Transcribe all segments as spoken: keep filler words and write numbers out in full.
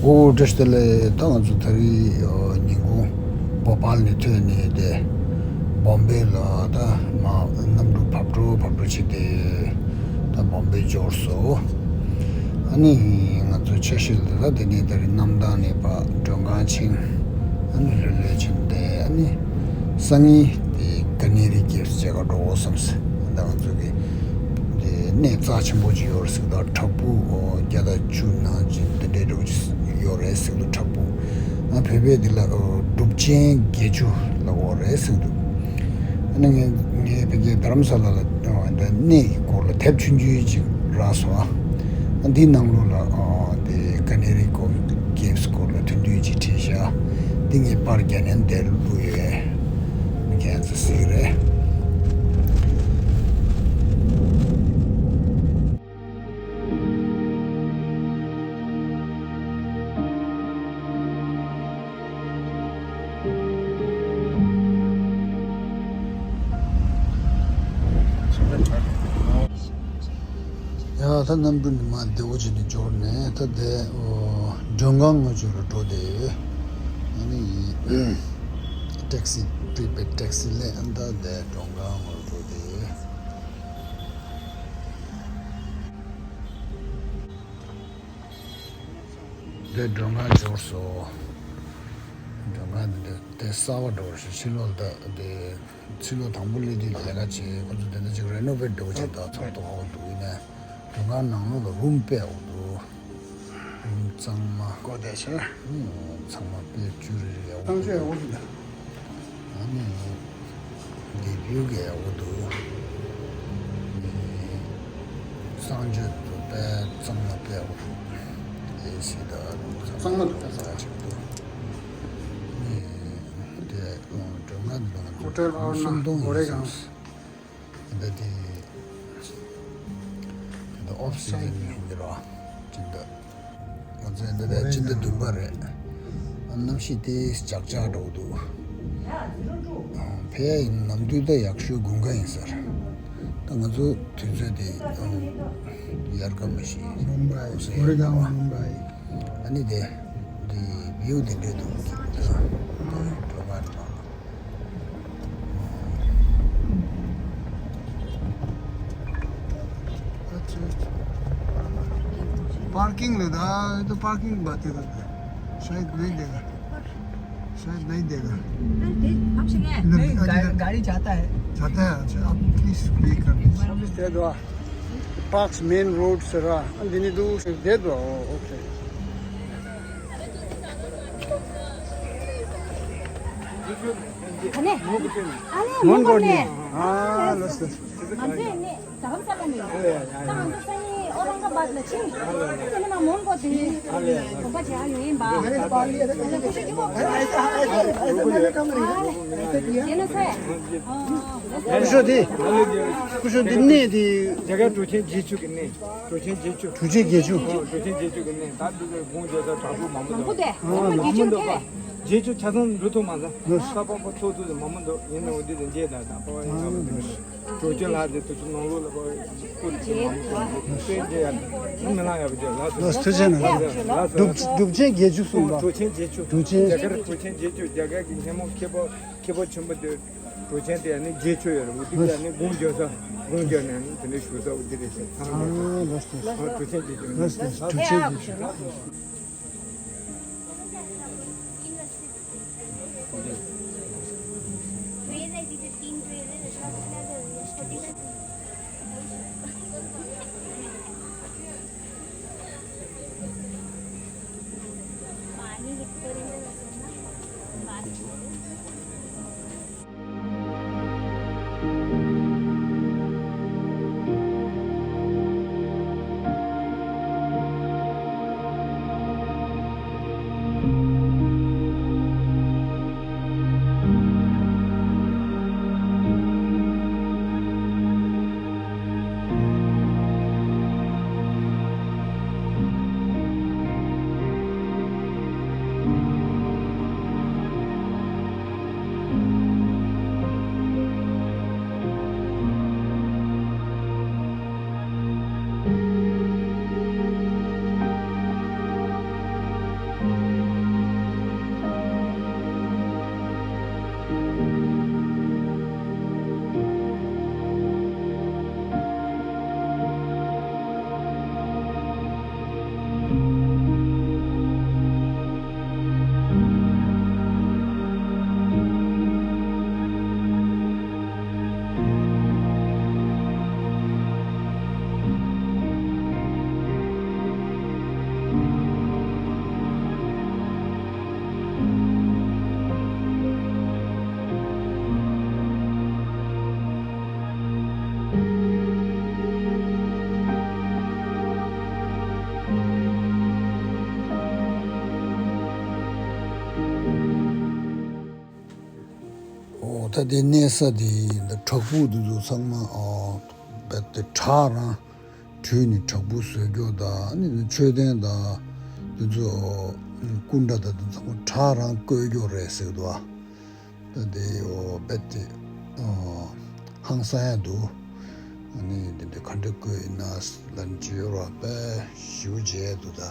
ཨོ་བཀྲ་ཤིས་བདེ་ལེགས། ད་ང་ཚོ་ད་རེས་ཉིན་གུང་བོ་པཱལ་ནས་ཐོན་ནས་དེ་བོམ་བེ་ལ་ད་མར་གནམ་གྲུ་བབས་འགྲོ་བབས་འགྲོ་བྱས་ཏེ། ད་བོམ་བེ་འབྱོར་སོང་། ཨ་ནི་ང་ཚོ་ཆ་ཤས་ལ་ད་དེ་ནས་ད་རེས་གནམ་ཐང་ནས་ཕར་མགྲོན་ཁང་ཕྱིན། ཨ་ནི་ལྷོད་ལྷོད་ཕྱིན་ཏེ། ཨ་ནི་སང་ཉིན་དེ་ཀ་ནེ་རི་ཀེབ་སི་བྱེད་ག་འགྲོ་དགོས་བསམ་སོང་། ད་ང་ཚོ་གི་དེ་གནས་རྩ་ཆེན་པོ་ཅིག་ཡོད་རེད་ཟེར། ད་བྲག་ཕུག་བརྒྱ་དང་བཅུ་ནང་ཅིག་དེ་འདྲའི་འདྲ་ཅིག་ཡོད་རེད་ཟེར་འདུག་བྲག་ཕུག། ཨ་བོད་པས་འདི་ལ་སྒྲུབ་ཆེན་བརྒྱད་ཅུ་ལབ་ཀྱི་ཡོད་རེད་ཟེར་འདུག་ཨ་ནི་ངས་ངས་ཕ་གིའི་རྡ་རམ་ས་ལ་ལ་འདི་གནས་ཀྱི་སྐོར་ལ་དེབ་ཆུང་ཆུང་ཅིག་རག་སོང་། ཨ་འདིའི་ནང་ལོགས་ལ་ཨ་དེ་ཀ་ནེ་རི་ཀེབ་སི་སྐོར་ལ་ཐུང་ཐུང་ཅིག་བྲིས་ཤག་འདི་ངས་པར་རྒྱག་ནས་འདིར་བླུགས་ཡོད། ཁྱེད་ཚོས་གཟིགས་རེད། ཡ་ད་གནམ་གྲུ་ནས་མར་བདེ་པོ་བྱས་ནས་འབྱོར་ནས་ད་དེ་མགྲོན་ཁང་ངོས་ཕྱོགས་ལ་འགྲོ་བསྡད་ཡོད། ཨ་ནི་ཊེག་སི། པི་རི་པེཌ་ཊེག་སི་ལས་ཨ་ད་དེ་མགྲོན་ཁང་ངོས་འགྲོ་བསྡད་ཡོད། འདི་མགྲོན་ཁང་འབྱོར་སོང་། མགྲོན་ཁང་འདི་དེ་གསར་པ་འདྲ་བོ་ཞིག་ཕྱི་ལོགས་ད་དེ་ཕྱི་ལོགས་དང་པོ་སླེབས་དུས་ལས་ཀ་བྱེད་ཁོ་ཚོ་དེ་འདྲ་ཅིག་རེ་ནོ་ཝེཊ་འདྲ་བོ་ཅིག་ད་ཚོགས་ཐོག་འོག་འདུག་ཡིན་ནའི་མགྲོན་ཁང་ནང་ལོགས་ལ་རུམ་དཔེ་འོག་འདུག་རུམ་གཙང་མ། གོ་བདེ་ཆེ། ཨུམ། ཚང་མ་དཔེ་བཅུ་རེ་རེ་འོག་གཙང་ཆུ་འདུག་འོག་འདུག་ཨ་ནི། འདི་བིའུ་གི་འོག་འདུག་གསང་སྤྱོད་དུ་དཔེ་གཙང་མ་དཔེ་འོག་འདུག་ཨེ་སི་ད་གཙང་མ་འདུག་གཙང་མ་ཅིག་འདུག་དེ་མགྲོན་ཁང་འདི་ང་ཚོ་ཧོ་ཊེལ་ཨོ་ན་སུམ་སྟོང་ཡིན་ཧོ་རེ་ཡང་བསམ། འདི་དེ་འདི་ཨོཕ་སི་ཛོན་ཡིན་འདི་ར་ཅིག་འདུག་ང་ཚོའི་འདི་ལ་སྤྱི་ཟླ་བདུན་པ་རེད། གནམ་གཤིས་དེ་ལྗགས་ལྗགས་འགྲོ་གི་འདུག་ཕ་གིའི་ནམ་དུས་ད་ཡག་ཤོས་དགུན་ཁ་ཡིན་ས་རེད། ད་ང་ཚོ་དུས་ཚོད་དེ་དབྱར་ཁ་མ་གཏོགས་མུམ་བྷའི་ཨོ་སི་ཀོ་རི་གང་མུམ་བྷའི། ཨ་ནི་དེ་དེ་བིའུ་དེ་འདྲ་འདུག་ད་གྲོ་ག་ནང་། अच्छा, अच्छा। पार्किंग ले रहा है, तो पार्किंग बात ही करते हैं। शायद नहीं देगा, शायद नहीं देगा। नहीं, गाड़ी जाता है। जाता है। अच्छा, आप प्लीज पे कर दीजिए। पार्क्स मेन रोड से रहा, अंदिनी दू से दे दो। ओके। ཨ་ནི། ཨ་ནི་མོན་གྷོ་ནས། ཨ་ལགས་སོ། ང་ཚོས་ནི་རྡ་རམ་ས་ལ་ནས། ད་ང་ཚོ་སང་ཉིན་ཨོ་རང་ག་བཱད་ལ་ཕྱིན། དེ་ནས་མ་མོན་གྷོ་དེ་དགོངས་པ་བཞེས་ཡ་ཡིན་པ། ཨ་ནི་ཁུ་ཤུ་སྐྱིད་པོ། ཨ་ནི་ཡིན་ན་ཚེ། ཨ། ཁུ་ཤུ་དེ། ཁུ་ཤུ་དེ་གནས་དེ། རྒྱ་གར་གྲོ་ཆེན་བརྒྱད་ཅུ་གི་གནས། གྲོ་ཆེན་བརྒྱད་ཅུ། གྲོ་ཆེན་བརྒྱད་ཅུ། ཨོ། གྲོ་ཆེན་བརྒྱད་ཅུ་གི་གནས། ད་འདི་ཚོ་དགུང་འཇོག་ས་བྲག་ཕུག་མང་པོ་འདུག་མང་པོ་འདུག་མང་པོ་འདུག་པ། བརྒྱད་ཅུ་ཆ་ཚང་འགྲོ་ཐུབ་མ་སོང་། ས་པག་པ་ཚོགས་ཚུད་དུ་མང་པོ་འདུག་ཡིན་ནའང་འདི་ཚོ་མཇལ་དང་དང་པ་བ་ཡིན་ན་འདི་འདྲ་གྲོ་ཆེན་ལྷ་དེ་དུས་ཚོད་ནང་ལོགས་ལ་པ་སྐུ་དེ་ཚོ་མང་པོ་འདུག་དཔེ་མཇལ་ཡ་མི་ལང་ཡ་པ་མཇལ་ལགས་སོ། ལགས་སོ། ཐུགས་རྗེ་ཆེ་གནང་། ལགས་སོ། གྲོ་ཆེན་བརྒྱད་ཅུ་གསུངས་པ། གྲོ་ཆེན་བརྒྱད་ཅུ། གྲོ་ཆེན། རྒྱ་གར་གྲོ་ཆེན་བརྒྱད་ཅུ། རྒྱ་གར་གྱི་སྙེ་མོ་ཁེ་པོ་ཁེ་པོ་ཆེན་པོ་དེ། གྲོ་ཆེན་དེ་ཡང་ནི་རྗེས་ཆོས་ཡོད་རེད། འོ་དེ་ལ་ནི་དགུང་འཇོག་ས་དགུང་འཇོག་ནས་ནི་དེ་འདྲའི་བཞུགས་ས་འོ་དེ་རེད་ཟེར། ཨ་ལགས་སོ། ཨ་གྲོ་ཆེན་རྗེས་ཆོས། ལགས་སོ། གྲོ་ཆེན་རྗེས་ཆོས། ད་དེ་གནས་ས་དེ་ཡིན་ད་བྲག་ཕུག་དེ་ཚོ་ཚང་མ་ཨོ་རྦད་དེ་བྲག་རང་བྲུས་ནས་བྲག་ཕུག་བཟོས་རྒྱུ་དང་ཨ་ནི་མཆོད་རྟེན་དང་དེ་ཚོ་སྐུ་འདྲ་དང་དེ་ཚང་མ་བྲག་རང་བརྐོས་རྒྱུ་རེད་ཟེར་གི་འདུག་ཨ། ད་དེ་ཨོ་རྦད་དེ་ཨོ་ཧང་སང་ཡ་འདུག་ཨ་ནི་དེ་འདྲ་ག་འདྲ་བརྐོས་ཡིན་ན་ལབ་ནས་ཅིག་ཡོད་ར་དཔེ་ཞེ་པོ་མཇལ་འདུག་ད།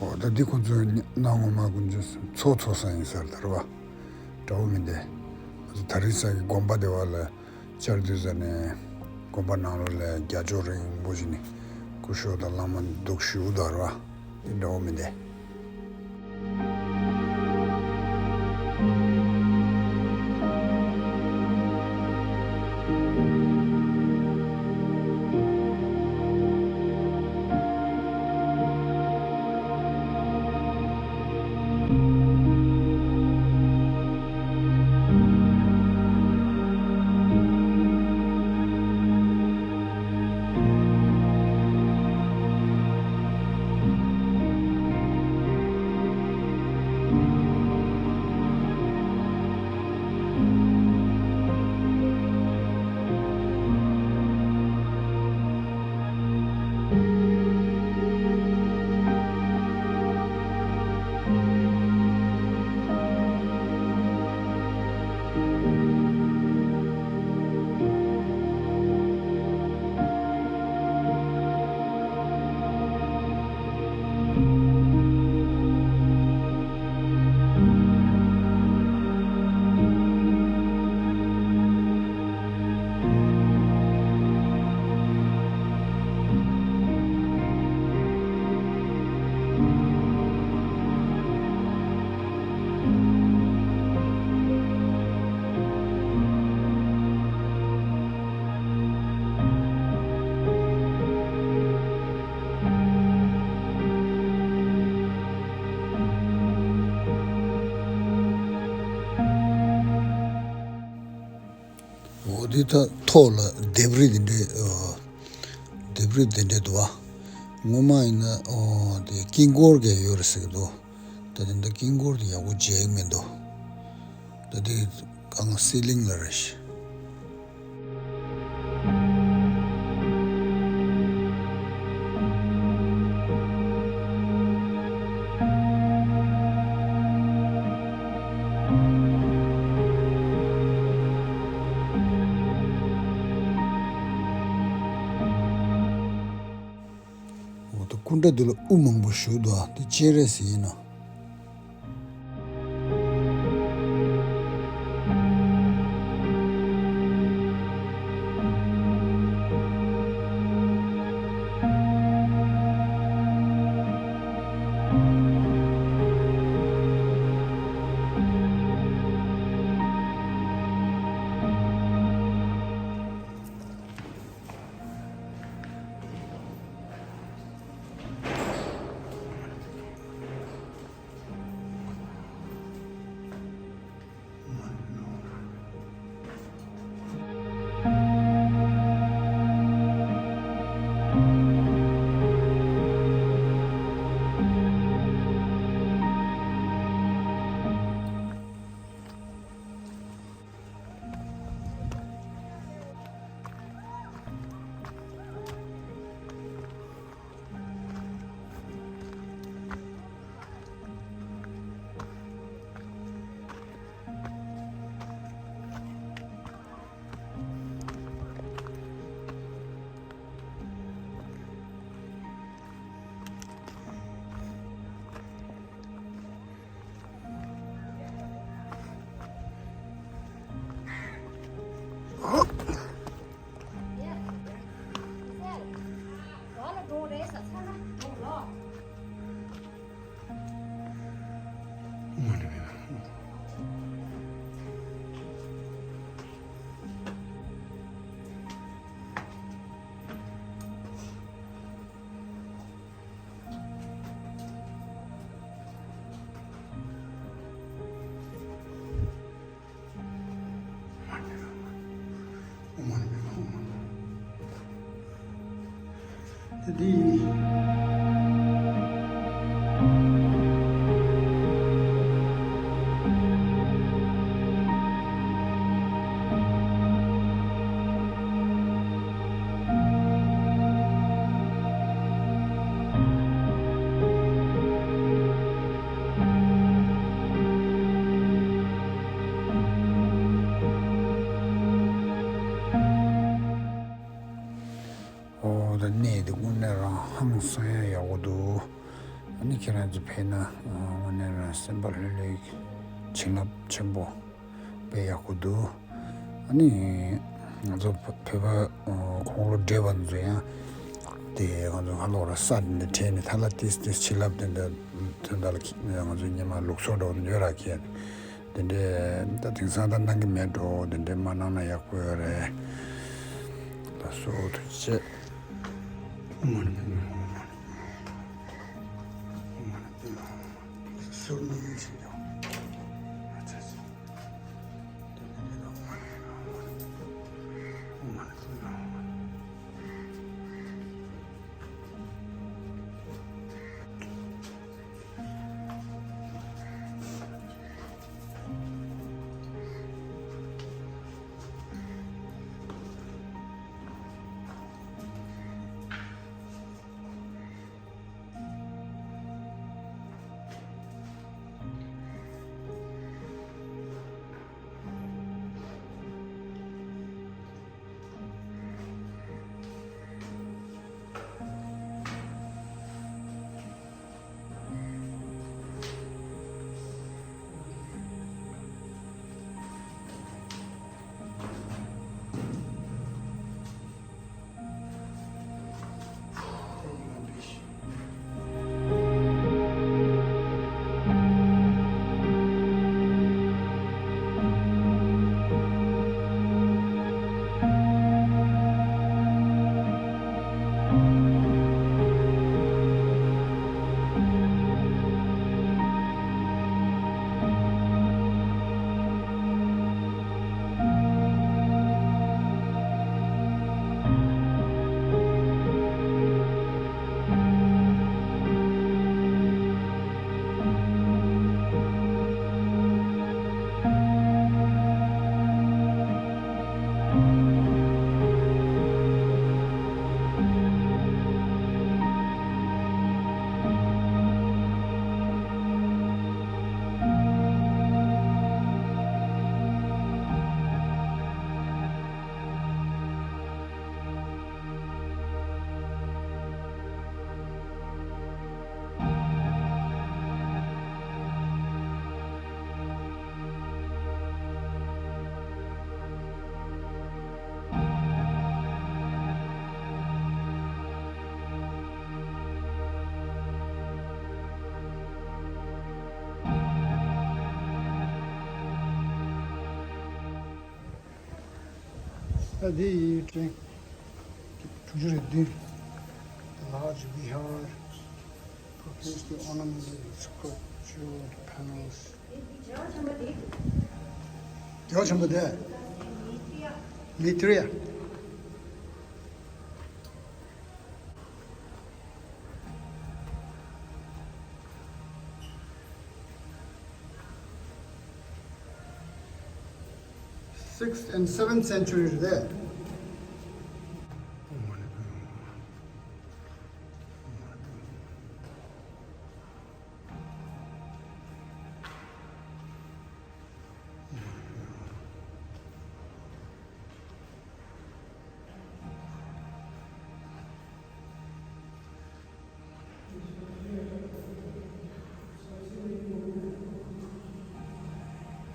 འོ་ད་འདི་ཁོ་ཚོའི་གནའ་སྔོན་མ་ཀུན་སྤྱོད་ཚོགས་འཚོགས་ས་ཡིན་ས་རེད་ད་རེད་བ། འདྲ་བོ་མི་འདུག་ད་རེས་ས་གི་དགོན་པ་དེ་བ་ལ་བཅར་དུས་ས་ནས་དགོན་པ་ནང་ལོགས་ལ་རྒྱ་ཅོག་རིང་པོ་ཞིག་ནས་སྐུ་ཞབས་དང་བླ་མ་འདུག་ཞུ་ད་རེད་བ། འདི་འདྲ་བོ་མི་འདུག་འོ་དེ་ད་ཐོག་ལ་ལྡེབས་རིས་དེ་འདྲའི་ཨ། ལྡེབས་རིས་དེ་འདྲའི་འདུག་བ། སྔོན་མ་ཡིན་ན་ཨོ་དེ་དཀྱིལ་འཁོར་གྱི་ཡོད་རེད་ཟེར་གི་འདུག་ད་དེ་འདྲ་དཀྱིལ་འཁོར་དེ་ཡག་པོ་མཇལ་གི་མི་འདུག་ད་དེ་གང་སི་ལིང་ལ་རེད་ཤག་འོ་ད་སྐུ་འདྲ་འདི་ལ་དབུ་མང་པོ་བཞུགས་འདུག་ཨ་དེ་སྤྱན་རས་གཟིགས་ཡིན་ནོ། འདི། ཨོ་ད་གནས་འདི་དངོས་གནས་རང་ཧང་སང་ཡ་ཡག་པོ་འདུག་ཨ་ནི་ཁྱེད་རང་ཚོ་ཕེབས་ན་དངོས་གནས་རང་སེམས་པ་ལྷོད་ལྷོད་བྱིན་རླབས་ཆེན་པོ་དཔེ་ཡག་པོ་འདུག་ཨ་ནི་ང་ཚོ་བོད་པ་དགུང་ལོ་བགྲེས་པ་ཚོ་ཡང་དེ་ང་ཚོ་ཧ་ལོ་ར་ས་འདི་འདྲ་དྲན་ནས་ཐ་ལ་ཏིས་ཏིས་བྱིན་རླབས་དེ་འདྲ་དོན་དག་ལ་ང་ཚོ་ཉི་མ་ལུགས་སྲོལ་འདྲ་བོ་ཡོད་ར་ཁྱེད། དེ་འདྲས་ད་དེང་སང་ད་གནང་གི་མེད་འགྲོ། དེ་འདྲས་མ་གནང་ན་ཡག་པོ་ཡོད་རེད། ད་སོ་ཐུགས་རྗེ་ཆེ། ད་འདི་ཡི་ཀྲེང་དྲུག་ཅུ་རེ་བདུན། The large vihar, profusely ornamented with sculptured panels. རྒྱལ་བ་ཆེན་པོ་དེ། Maitreya. Sixth and seventh century there.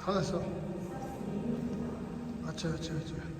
གང་ལ་སོ། ཨ་ཅེ་ཨ་ཅེ་ཨ་ཅེ།